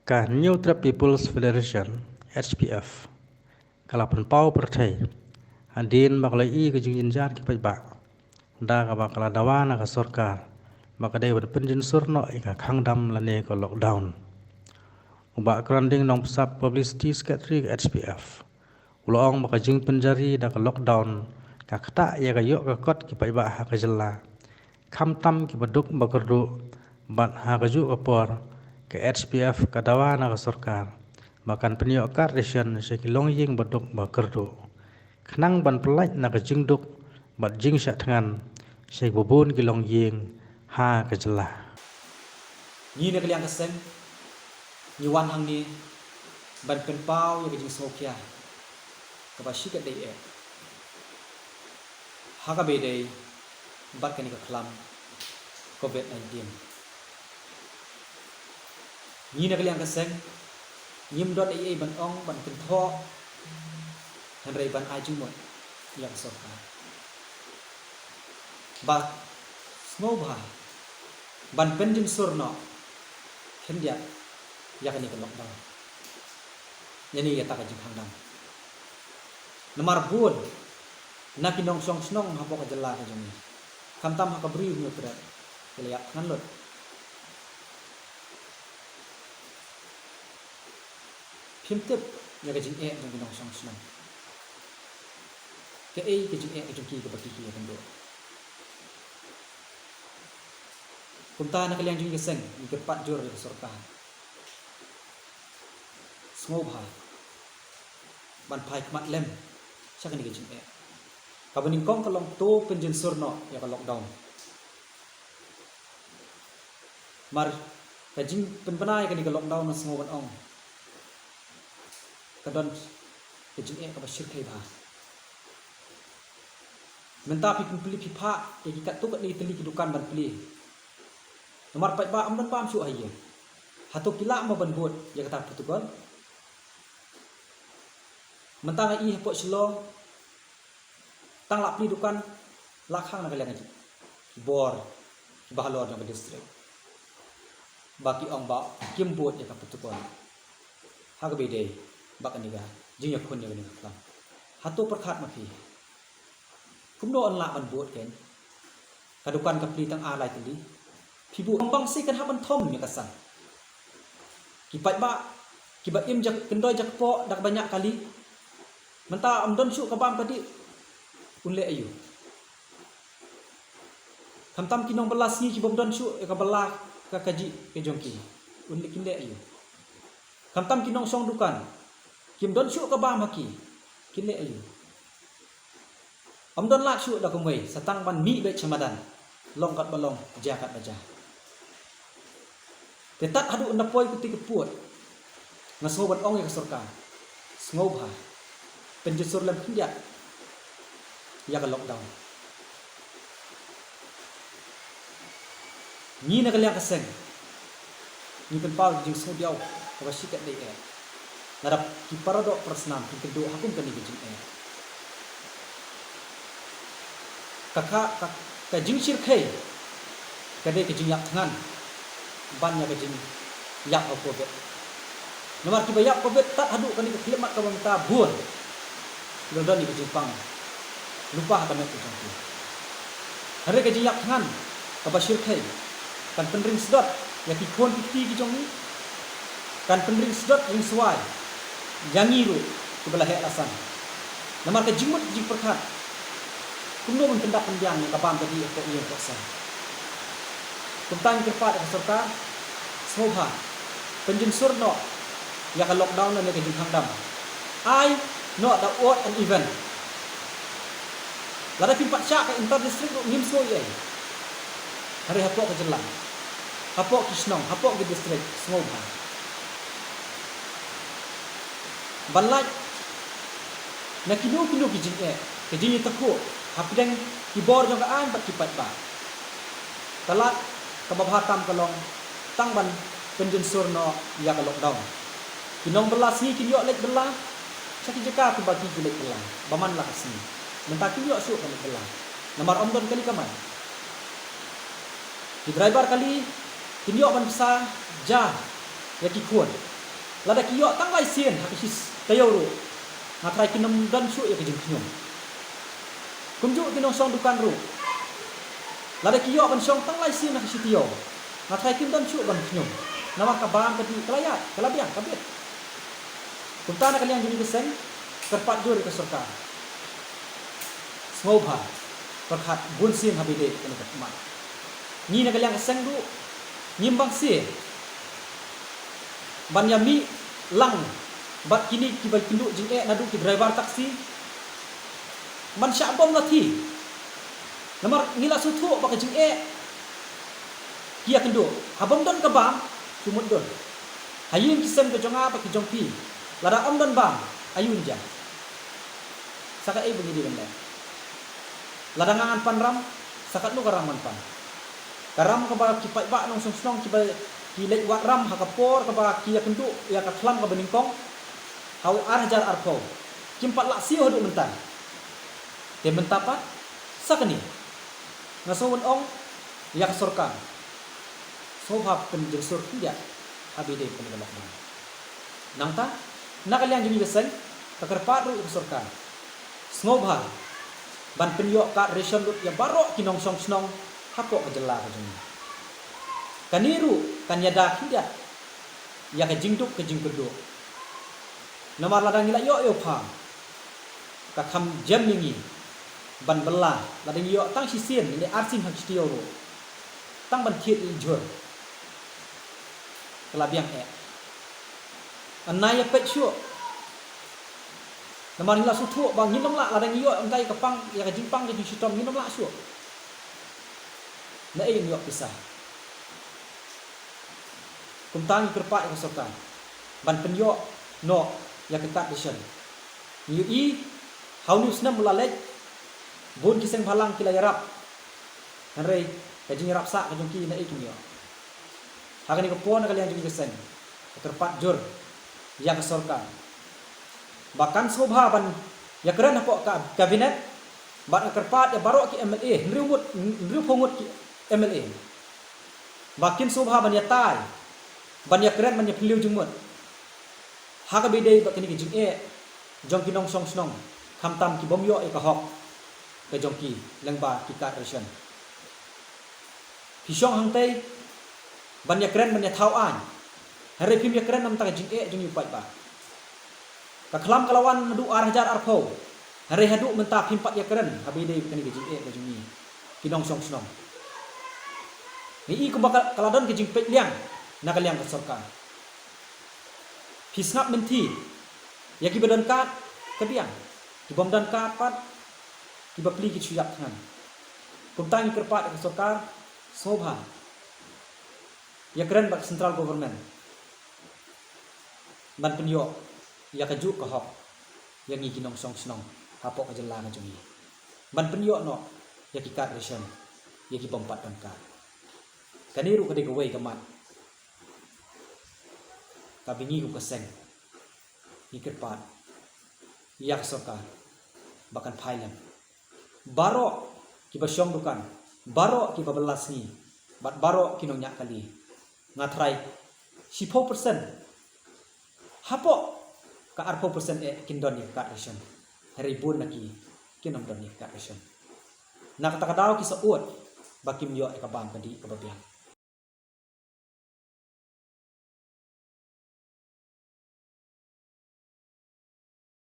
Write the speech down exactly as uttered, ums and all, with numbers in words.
Ka Hynñiewtrep People's Federation, H P F, ka la pynpaw pyrthei hadien ba ka la ïohi ka jingjynjar ki paidbah, da kaba ka la dawa na ka sorkar ba ka dei ban pynjynsur noh ïa ka khang dam lane ka lockdown. U Bah Kranding Nongbsap, Publicity Secretary ka H P F, u la ong ba ka jingpynjari da ka lockdown ka ktah ïa ka ïoh ka kot ki paidbah ha ka jylla, khamtam kiba duk ba kyrduh, bad ha kajuh ka por ka H P F ka dawa na ka sorkar ba kan pynïoh card ration sha ki longïing ba duk ba kyrduh, khnang ban pyllait na ka jingduk bad jingshah thngan sha kiba bun ki longïing ha ka jylla. Ngi na ka liang ka seng ngi wan hangne ban pynpaw ïa ka jingsngewkhia kaba shikatdei eh ha kaba ïadei bad kane ka khlam covid nineteen. Ngi na ka liang ka seng ngim don ei ei ban ong, ban kynthoh, hynrei ban ai jingmut ïa ka sorkar ba sngewbha ban pynjynsur noh khyndiat ïa kane ka lockdown, ïa kane ïa kata ka jingkhang dam. Namar bun na ki nongshong shnong hapoh ka jylla ka jong ngi, khamtam ha ka Bri u Hynñiewtrep, ki la ïap thngan lut. Phim tip ïa ka jingeh jong ki nongshong shnong, kaei ka jingeh ka jong ki kaba ki ïakynduh. Kumta na ka liang jong ngi ka seng ngi kyrpad jur ïa ka sorkar, sngewbha ban phai khmat lem sha kane ka jingeh. Kaba nyngkong ka long to pynjynsur noh ïa ka lockdown. Namar ka jingpynbna ïa kane ka lockdown nga sngew ban ong ka don ka jingeh kaba shyrkhei bha. Mynta phi pynplie phi phah ïa ki katto katne tylli ki dukan ban plie. Namar paidbah ym don bam shuh ha ïing. Hato ki lah mo ban bud ïa kata ka protocol? Mynta nga i hapoh Shillong, tang la plie dukan la khang na ka liang ki bor kiba halor jong ka district ba ki ong ba kim bud ïa ka protocol ha kaba ïadei bad kane ka jingïakhun ïa kane ka khlam. Hato pyrkhat ma phi, kumno yn lah ban bud kein? Ka dukan ka plie tang ar lai tylli, phi bud. Ong bang shisha kan hap ban thom ïa ka san. Ki paidbah kiba im ja kyndoi ja kpoh da kaba ñiah kali, mynta ym don shuh ka bam ka dih, un leh aïu? Khamtam ki nongbylla sngi ki bym don shuh ïa ka bylla ka kajih ka jong ki, un leh, kin leh aïu? Khamtam ki nongshong dukan kim don shuh ka bam ha ki, kin leh aïu? Ym don lad shuh da kumwei sa tang ban mih beit sha madan, long kat ba long, jia kat ba jia. Te tad haduh ynda poi kti ka pud, nga sngew ban ong ïa ka sorkar, sngewbha pynjynsur lem khyndiat ïa ka lockdown. Ngi na ka liang ka seng ngi pynpaw ka jingsngewdiaw kaba shikatdei eh. Lada ki paradoh parasnam ki kynduh ha kum kane ka jingeh, ka, ka, ka, ka jingshyrkhei ka dei ka jingïap thngan ban ïa ka jingïap ha u covid. Namar kiba ïap covid tad haduh kane ka khyllipmat kaba mynta bun ki la don ïa ka jingpang lypa ha ka met ka jong ki. Hynrei ka jingïap thngan kaba shyrkhei kan pynring sdot ïa ki khun ki kti ki jong ngi, kan pynring sdot ringswai ïa ngi ruh kiba la heh la san. Namar ka jingmut ka jingpyrkhat, kumno ban pyndap pynbiang ïa ka bam ka dih hapoh ïing hapoh sem. Kumta ngi kyrpad ïa ka sorkar, sngewbha pynjynsur noh ïa ka lockdown lane ka jingkhang dam. Ai noh da odd and even. Lada phim pat shah ka inter district ruh ngim sngew ei ei. Hynrei hapoh ka jylla, hapoh ki shnong, hapoh ki district, sngewbha ban lait na kino kino ki jingeh, ki jingïatakhuh hapdeng ki bor jong ka aiñ bad ki paidbah. Ka lad kaba bha tam ka long tang ban pynjynsur noh ïa ka lockdown. Ki nongbylla sngi kin ïoh leit bylla sha ki jaka kiba ki leit bylla ba man la ka sngi. Mynta kim ïoh shuh ban leit bylla namar ym don kali kamai. Ki driver kali kin ïoh ban bsa ja ïa ki khun. Lada ki ïoh tang lai sien ha ka shi taïew ruh, nga tharai kin ym don shuh ïa ka jingkhñium. Kumjuh ki nongshong dukan ruh, lada ki ïoh ban shong tang lai sien ha ka shi taïew, nga tharai kin don shuh ban khñium. Namar ka bam ka dih ka la ïaid, ka la biang, ka bit. Kumta na ka liang jong ngi ka seng, kyrpad jur ïa ka sorkar. Sngewbha pyrkhat bun sien haba ïadei bad kane ka khmat. Ngi na ka liang ka seng ruh ngim bang sien ban ïa mih lang bad kine kiba kynduh jingeh naduh ki driver taxi ban shah bom lathi. Namar ngi la sngewthuh ba ka jingeh ki ïa kynduh, ha bym don ka bam, ki mut don. Ha ïing ki sem ka jong nga bad ki jong phi, lada ym don bam, aïu ngin jan? Sa kaei ba ngi dei ban leh? Lada nga ngan pan ram, sa katno ka ram ngan pan? Ka ram kaba ki paidbah nongshong shnong kiba ki leit wad ram ha ka por kaba ki ïa kynduh ïa ka khlam kaba nyngkong ha u ar hajar arphew, kim pat lah siew haduh mynta. Te mynta pat, sa kane nga sngew ban ong ïa ka sorkar, sngewbha pynjynsur khyndiat haba ïadei bad kane ka lockdown. Nangta na ka liang jong ngi ka seng, ka kyrpad ruh ïa ka sorkar, sngewbha ban pynïoh kad ration lut ïa baroh ki nongshong shnong hapoh ka jylla ka jong ngi. Kane ruh kan ïada khyndiat ïa ka jingduk ka jingkyrduh. Namar lada ngi la ïoh ïa u pham, ka kham jem ïa ngi ban bylla, lada ngi ïoh tang shisien ne arsien ha shi taïew ruh, tang ban thied ïa i jhur, ka la biang eh. Ynda ïa peit shuh, namar ngi la sngewthuh ba ngin ym lah, lada ngi ïoh ym kai ïa ka pang, ïa ka jingpang ka jingshitom, ngin ym lah shuh. Na ei ngin ïoh pisa? Kumta ngi kyrpad ïa ka sorkar ban pynïoh noh ïa ka kad ration. Ngi ïohi ha une u snem u la leit, bun ki seng bhalang ki la ïarap, hynrei ka jingïarap sah ka jong ki na ei kin ïoh? Ha kane ka por na ka liang jong ngi ka seng, ka kyrpad jur ïa ka sorkar ba kan sngewbha ban ïakren hapoh ka kabinet, bad ka kyrpad ïa baroh ki M L A, hynriew ngut, hynriewphew ngut ki M L A, ba kin sngewbha ban ïatai, ban ïakren, ban ïaphylliew jingmut ha kaba ïadei bad kane ka jingeh jong ki nongshong shnong, khamtam ki bym ïoh ïa ka hok ka jong ki lyngba ki kad ration. Phi shong hangtei ban ïakren, ban ïathaw aiñ, hynrei phim ïakren namar ka jingeh jong ngi u paidbah. Ka khlam ka la wan naduh ar hajar arphew, hynrei haduh mynta phim pat ïakren haba ïadei bad kane ka jingeh ka jong ngi ki nongshong shnong. Ngi i kumba ka, ka la don ka jingpeit liang na ka liang ka sorkar. Phi sngap mynthi, ïa kiba don kad ka biang, ki bym don kad pat, ki bapli ki shu ïap thngan. Kumta ngi kyrpad ïa ka sorkar, sngewbha ïakren bad ka central government ban pynïoh ïa kajuh ka hok ïa ngi ki nongshong shnong hapoh ka jylla ka jong ngi, ban pynïoh noh ïa ki kad ration ïa ki bym pat don kad. Kane ruh ka dei kawei ka mat kaba ngi kum ka seng ngi kyrpad ïa ka sorkar ba kan phai lem. Baroh kiba shong dukan, baroh kiba bylla sngi, bad baroh ki nongñiah kali, nga tharai shiphew percent hapoh ka arphew percent eh kin don ïa ka kad ration, hynrei bun na ki kin ym don ïa ka kad ration. Na kata ka daw ki sa ud ba kim ïoh ïa ka bam ka dih kaba biang.